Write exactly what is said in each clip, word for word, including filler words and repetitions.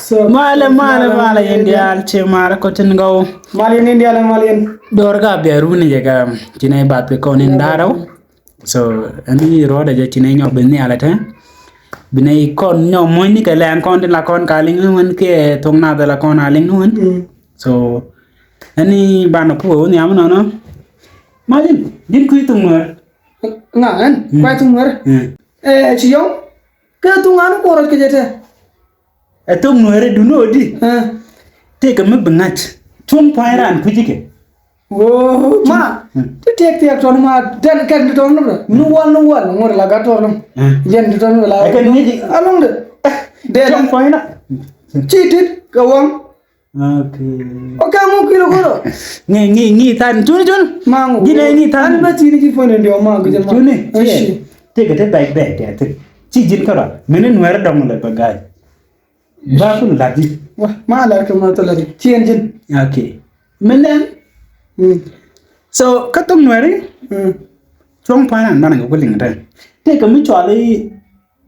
So, malɛ, malɛ, malɛ, malɛ, yɛn diaal ci marɛ kɔ tin gɔw. Malɛ yɛn diaal, malɛ yɛn. Dɔr ka bia runi jɛ ka ci nɛ bath kɛ kɔn in darɔ. So, ɛni rɔɔdɛ jɛ ci nɛ nyɔk bi nhialɛ tɛ. Bi nɛ kɔn nyɔk muɔ̱ny ni kɛ lɛn kɔn tin la kɔn ka liŋ ni wän kɛ thok nath la kɔn a liŋ ni wän. Mm. So, ɛni banɛ puɔ wä nhiam nɔnɔ. Malɛ yɛn, din kui̱ thok nuɛr. Ŋa ɛn, mm, kui̱ thok nuɛr. Mm. Ɛ, ci yɔŋ. Kɛ thok ŋa ni kuɔrɔ kɛ jɛ tɛ. Ɛ thok nuɛri duni odi. Ɛ. Tëëkɛ mi bi ŋa̱c. Cuŋ pua̱ny raan kui̱ci kɛ. Woo, ma. Ɛ. Ti tiɛk tiɛk tɔn ma tɛn kɛn ti tɔn ni bra. Ni wal ni wal ŋor la gat tɔn. Ɛ. Jɛn ti tɔn la. Ɛ kɛn ni ji. Alɔŋ de. Dɛ. Cuŋ pua̱ny raan. Ci tit kɛ waŋ. Okay. Okay, mu kilo koro. Ŋi, ŋi, ŋi than, cuni, cuni. Ma ŋu. Jine ŋi than. An ba tini ki fone ndio ma guje ma. Cuni. Eshi. Teke te bɛc bɛc te te. Ci jin kara. Mene nuɛr dɔŋ lɛ bɛ ga̱a̱c. Ba kun la di. Wa, ma la ke ma to la di. Ci en jin. Okay. Mene. Mm. So, ka thok nuɛri. Mm. Cuɔ̱ŋ pua̱ny raan banɛ kɛ ku liŋ te. Teke mi cɔali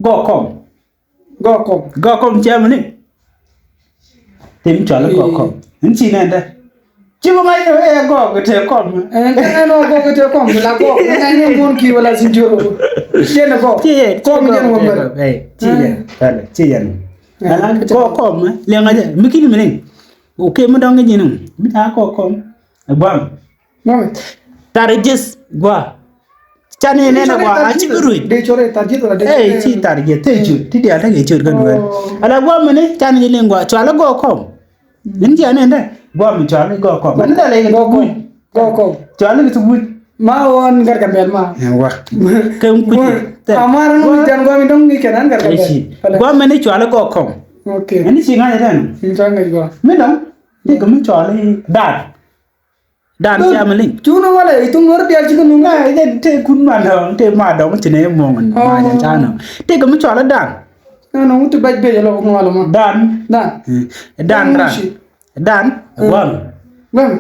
gɔɔ kɔm. Gɔɔ kɔm. Gɔɔ kɔm cɛ mini. Tim cɔali gɔɔ kɔm. Ni ci nɛn dɛ. Ci bi ŋa̱c ni ɛ gɔɔ kɛ tëë kɔm. Ɛn kɛ nɛn ɔ gɔɔ kɛ tee kɔm, la gɔɔ. Ŋa̱c ni muɔ̱n ki wala sin joro. Cɛ ni gɔɔ. Ci yɛ, kɔm ci jɛn gɔɔ, wä mɛr. Ci yɛ, pɛlɛ, ci yɛn. Ala gɔɔ kɔm, lɛ ŋa̱c mi kini mini. Okay, mi dɔŋ kɛ ji̱ ni. Mi ta gɔɔ kɔm. Ɛ buam. Mami. Tar ji̱th gua. Cani nɛn a gua a cik ruec. De cɔrɛ tar ji̱th wala de. Ɛ, ci tar ji̱th te cut ti dial te kɛ cut kɛ nuɛr. Ala gua mini cani ji̱ liŋ gua cual gua kɔm. Nin cia nɛn dɛ gua mi cual gua kɔm. Mani dɛ lɛ gua kɔm. Gua kɔm. Cual kɛ thuk wi̱c. Ma wan gar ka bɛl ma. Ɛ wa. Kɛ kuci. Amar nu jan gua mi dɔŋ ni kɛ nan gar ka bɛl. Gua mini cual gua kɔm. Okay. Ɛn ci ŋa̱c dɛ. Ni ca ŋa̱c gua. Mi dɔŋ. Ni kɛ mi cual dan. Dan cia mi liŋ. Cun wala i thok nuɔr dial ci kɛ nuŋ. Ŋa i jɛ te kun ma dɔŋ, te ma dɔŋ ci ne muɔŋ ma jɛ ca nɔ. Te kɛ mi cual dan. Na nɔ ti bɛc bɛc lɔ ŋual ma. Dan. Dan. Dan ran. Dan. Guam. Guam.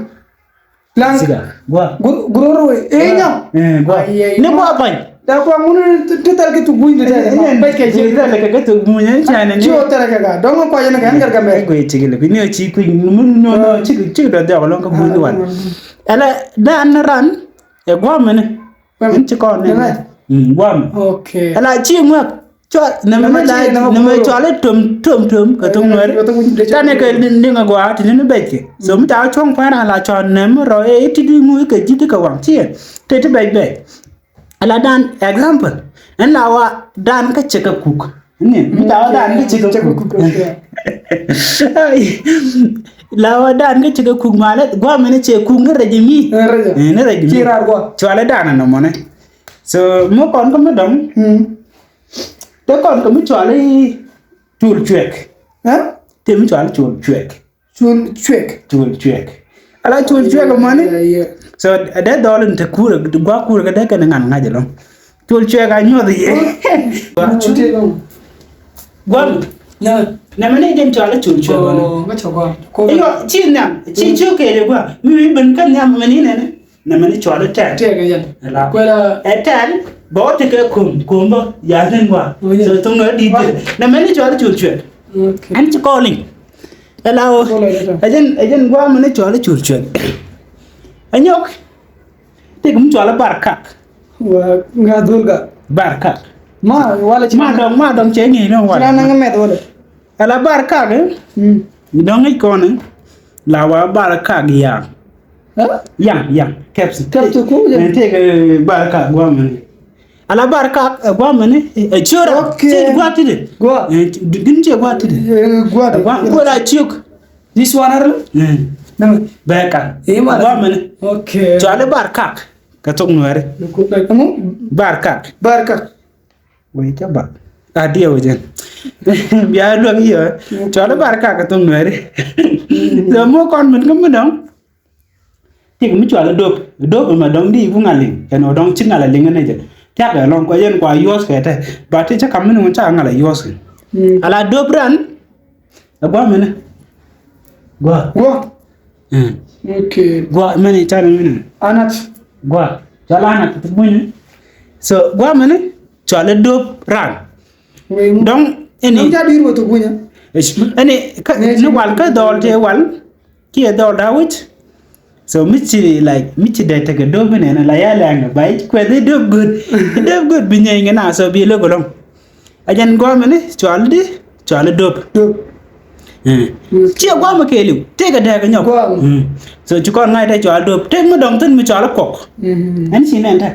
Lang. Siga. Gua. Guroro e nya. Gua. Ni gua bañ. Da kua ŋuni ti thɛl kɛ thuk buny ti thɛl kɛ thuk buny ni cɛn ni. Ci wä thɛl kɛ ka dɔŋ kua yɛn kɛ ɛn kɛ kɛ mɛ. Kɛ kui̱ cik lɛ kui̱ ni ci kui̱ mun nyɔ nɔ cik cik dɔ dɔk lɔŋ kɛ buny wan. Ɛlɛ dan ran ɛ guam ni. Ɛn ci kɔn ni. Guam. Okay. Ɛlɛ ci ŋuak. Cua nɛmɛ ni la nɛmɛ cua lɛ tom tom tom kɛ thok nuɛri. Tanɛ kɛ ni ŋa gua ti ni bɛc kɛ. So mi ta cuɔŋ pɛn ran la cua nɛmɛ rɔ e ti di ŋu kɛ ji̱ ti kɛ waŋ ci yɛn. Te ti bɛc bɛc. Ala dan example. Ɛn la wa dan kä cɛ kɛ kuk. Ni mi ta wa dan kä cɛ kɛ kuk. La wa dan kä cɛ kɛ kuk malɛ gua mɛ ni cɛ kuk ni rɛj mi. Ni rɛj mi. Ci rar gua. Cua lɛ dan nɔ mɔnɛ. So mi kɔn kä mi dɔŋ. Te kɔn kä mi cua lɛ cul cuɛk. Te mi cua lɛ cul cuɛk. Cul cuɛk. Cul cuɛk. Ala cul cuɛk mani. So dee dhɔl in te kurɛ gua kurɛ kɛ dee kɛn ŋan ŋa̱c ɛlɔŋ. Cul cuɛk a nyuɔth yɛ. Guam. Nɛ mɛ ni jɛn cɔal cul cuɛk mani. Iyɔ ci nhiam ci ci kɛɛl gua mi mi ben kä nhiam mɛ ni nɛnɛ. Nɛ mɛ ni cɔal tɛl. Tɛl kɛ yɛn. Ɛ tɛl bɛ wä tekɛ kom kom bä ya̱ thin gua. So thum nɔ di di nɛ mɛ ni cɔal cul cuɛk. Ɛn ci kɔɔliŋ. Ɛ la wä. Ɛ jɛn ɛ jɛn gua mɛ ni cɔal cul cuɛk. Ɛ nyɔk. Tëëkɛ mi cɔal bar kak. Wa ŋa dhol ka. Bar kak. Ma wala ci ma dɔŋ ma dɔŋ cɛ ŋi̱i̱c ni wala. Ci na ŋa mɛth wala. Ala bar kak. Dɔŋ i̱ kɔn la wa bar kak yaŋ. Yaŋ yaŋ kɛpsi. Kɛpsi ku. Tëëkɛ bar kak guamɛ. Ala bar kak ɛ guamɛ ni ɛ ciöra. Ci gua tidi. Gua. Gin ci gua tidi. Gua. Gua la ciök. This one are. Bɛɛka. Gua mini. Okay. Cɔali bar kak kɛ thok nuɛri. Bar kak. Bar kak. Wee cɛ bar. A diɛ wee jɛn. Bia luäŋ yɛ. Cɔali bar kak kɛ thok nuɛri. Lɛ mɔ kɔn min kä mi dɔŋ. Tik mi cɔali dop dop ma dɔŋ di ku ŋaliŋ kɛn ɔ dɔŋ ci ŋal a liŋ ni jɛ. Tiak ɛ lɔŋ kɔ yɛn kua yuɔs kɛ tɛ ba ti cɛ kam min ŋun ca ŋal a yuɔs kɛ. Ala dop ran. Ɛ gua mini. Gua. Gua. Okay. Gua mini ca ni mini. Anat. Gua. Cɔali anat ti bunyi. So gua mini cɔali dop ran. Dɔŋ ini. Dɔŋ ca dir wä ti bunyi. Ɛni kä ni wal kä dhɔl tëë wal kiɛ dhɔl da̱wäc. So mi ci, like, mi ci dee tekɛ dop inɛn la ya lɛŋ ba i̱ kuɛth i̱ dop good. I̱ dop good bi nyɛny kɛ na, so bi lo̱k ɛlɔ̱ŋ. A jɛn guamɛ ni cuali di, cuali dop. Dop. Ciɛ guamɛ kɛɛliw tëëkɛ dɛɛkɛ nyɔk. So ci kɔn ŋa̱c tɛ cuali dop tëëk mi dɔŋ thi̱n mi cuali kuɔk. Ɛn ci nɛn tɛ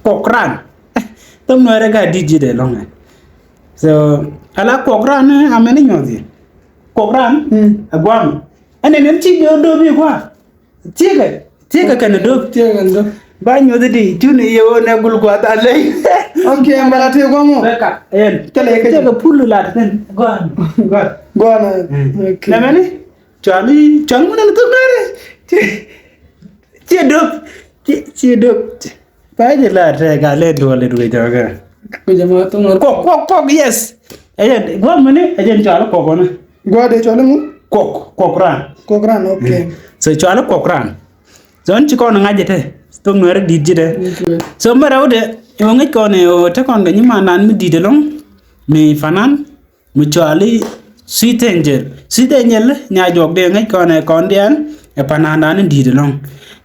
kuɔk ran. Thom nuɛrɛ ka dit ji̱ dee lɔ̱ŋ ɛn. So ala kuɔk ran amɛn inyuɔth yɛ kuɔk ran. A guamɛ ɛn ɛn ɛn ci dop dop i̱ gua̱a̱. Tiekɛ tiekɛ kɛn dop. Tiekɛ kɛn dop. Ba nyuth di tun iye wä nɛ gul guath a ley. Ok, mara tiek guaŋ mɔ. Beka ɛn. Kɛlɛ kɛ tiekɛ pul lat kɛn guaŋ guaŋ. Guaŋ. Ok. Nɛ mɛni cuali cuali ŋun ɛn thok nɛrɛ. Cie dop. Cie dop. Pay jɛ la tɛ ka lɛ duɔl it wecɔkɛ. Kɔk kɔk kɔk, yes. Ɛ jɛn guam mini ɛ jɛn cuali kɔk ɔni. Guam dee cuali mu? Kɔk kɔk ran. Kɔk ran, ok. So cuali kɔk ran. So ni ci kɔn ŋa̱c jɛ tɛ thok nuɛri dit ji̱ tɛ. So mɛ rɛw dɛ yɛ wä ŋäc kɔn ɛ wä te kɔn kɛ nyimandan mi dit ɛlɔ̱ŋ mi fanan. Mi cuali Sweet Angel. Sweet Angel ni a juɔk dee ŋäc kɔn ɛ kɔn diɛn ɛ panandan in di̱i̱t ɛlɔ̱ŋ.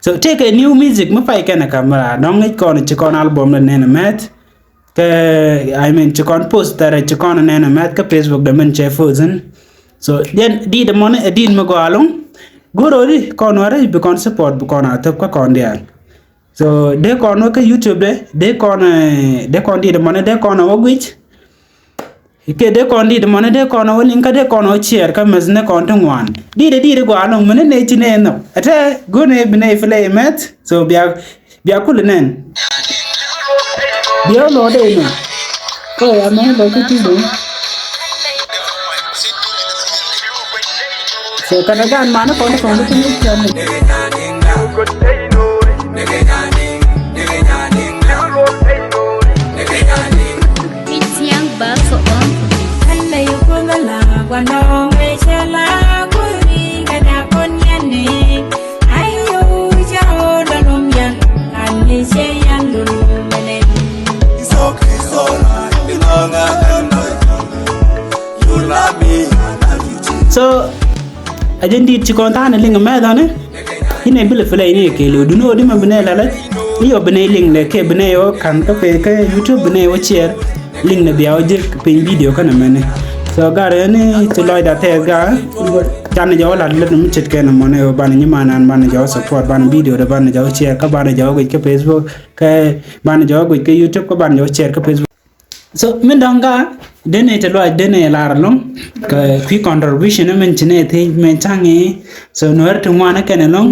So tëëkɛ new music mi pay kɛn ɛ kamera dɔ̱ŋ ŋäc kɔn ci kɔn album dɛ nɛn ɛ mɛth. Kɛ I mean ci kɔn post tɛrɛ ci kɔn nɛn ɛ mɛth kä Facebook dɛ min cɛ post in. So diɛn di̱i̱t ɛmɔni ɛ di̱i̱t mi gɔaa ɛlɔ̱ŋ. Go̱ro̱ri kɔn wärä bi kɔn support bi kɔn a thop kä kɔn diɛn. So dee kɔn wä kä YouTube dee dee kɔn dee kɔn di̱i̱t ɛmɔni dee kɔn wä guic. Kɛ dee kɔn di̱t mɔni dee kɔn wä liŋ kä dee kɔn wä ciɛɛr kä meth ni kɔn ti ŋuan. Di̱t di̱t gɔaa lɔŋ mini ne ci ne nhɔk ɛtɛ go̱n ɛ bi ne play meth. So bia bia kul nɛn. Bia lɔ dee nɔ. Kɛ ya mɛ lɔ kä ti dee. So kɛnɛ gan mani kɔn kɔn ti ni ciɛɛr ni. So a jɛn di̱t ci kɔn tha̱a̱n ɛ liŋ ɛmɛthɔni. Inɛ bi lɛ play ni kɛ liw duni ɣöö di mɛ bi nɛ lalä. Ni ɣöö bi nɛ liŋ lɛ kɛ bi nɛ ɣöö ka̱n kä pee kä YouTube bi nɛ ɣöö share. Liŋ nɛ bia ɣöö ji̱ piny video känɛ mɛni. So garɛ ni ci lɔcda tɛth ga. Canɛ jɛ ɣöö lat lät mi ce̱tkɛ nɛ mɔnɛ ɣöö banɛ nyimanan banɛ jɛ ɣöö support banɛ video dɛ banɛ jɛ ɣöö share kä banɛ jɛ ɣöö guic kä Facebook kä banɛ jɛ ɣöö guic kä YouTube kä banɛ jɛ ɣöö share kä Facebook. So min dɔ̱ŋ ka denɛ te luac denɛ lar lɔŋ kɛ kui̱ contribution min ci nɛ thiec mɛ caŋ i̱. So nuɛr ti ŋuan kɛn lɔŋ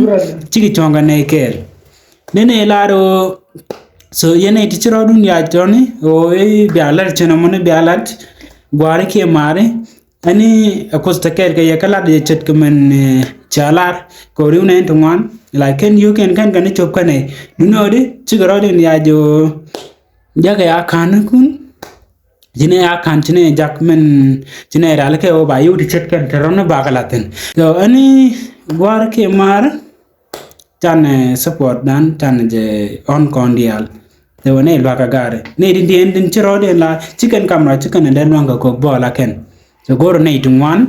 ciki cuɔ̱ŋ kɛ nɛ kɛɛl. Denɛ lar o. So yɛn ti ci rɔɔdun yac tɔni o i̱ bia lat cin amɔni bia lat guari kiɛ mari. Ani a kuth te kɛɛl kɛ yɛ kä lat yɛ ce̱tkɛ mɛn ca lar kɛ riw nɛ in ti ŋuan. Like kɛn yio̱k kɛn kɛn kɛn cop kɛn ɛ duni ɣöö di cikɛ rɔɔdun yac o. Jakɛ ya ka̱n kun ci nɛ ya ka̱n ci nɛ jak min ci nɛ ral kɛ wä ba yio̱w ti ce̱t kɛn te rɔn ni bakɛ la thin. So ɛni gua̱r kiɛ maar. Can support dan can jɛ ɔn kɔn diaal. Te wä nɛ luakä gari nɛ din din din ci rɔɔdiɛn la ci kɛn kamra ci kɛn dee luaŋ kɛ kok bɔɔl a kɛn. So go̱r nɛ ti ŋuan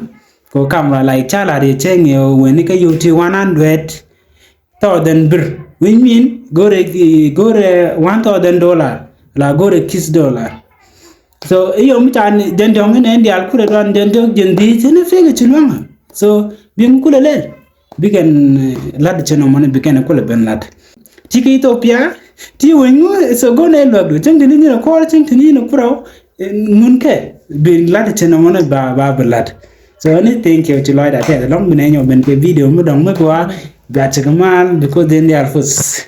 kɛ kamra la ca la ri cɛ ŋiɛ wä weni kɛ yio̱w ti one hundred thousand bir, which mean go̱rɛ go̱rɛ one thousand dollar la go̱rɛ kis dollar. So i̱ yom can jɛn diɔ̱ŋ inɛ in diaal kurɛ duan jɛn diɔ̱ŋ jɛn dhiec in fi̱i̱k ci luaŋä. So biŋ kulɛ lɛl bikɛn lat cɛ nɔmɔni bikɛn kulɛ ben lat. Ti kɛ Ethiopia ti weny ŋu so go̱n ɛ luäk du cäŋ ti ni nyin ɛ kuɔr cäŋ ti ni nyin ɛ kurɛ. Ŋun kɛ bi lat cɛ nɔmɔni ba ba bi lat. So ni thank you ci lɔcda tɛth lɔŋ bi nɛ nyɔ ben kɛ video mi dɔŋ mi gua. Bia cik mal because then they are first.